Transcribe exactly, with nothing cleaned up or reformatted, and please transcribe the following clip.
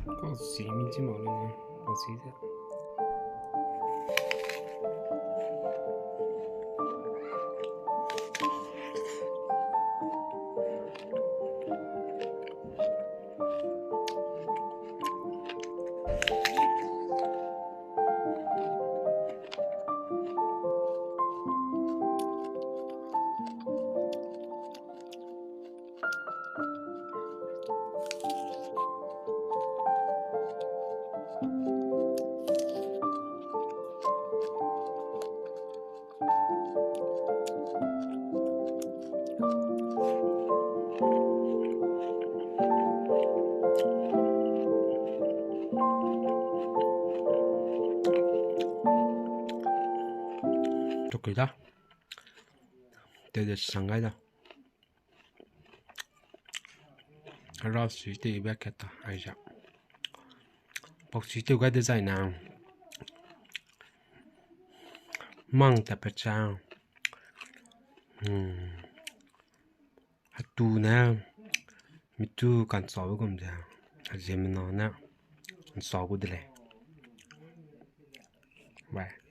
Kau si mi chi mak le ne, kau si ze. Tukui da. Te de sang gai da. Hera sui te ibe kat ta, aiza. Pau sui te gai de zai na. Mang ta pe cha. Hmm. Hatu ne, mitu kansa be gum ze, ziemmena ne, kansa gu de lei. Bye.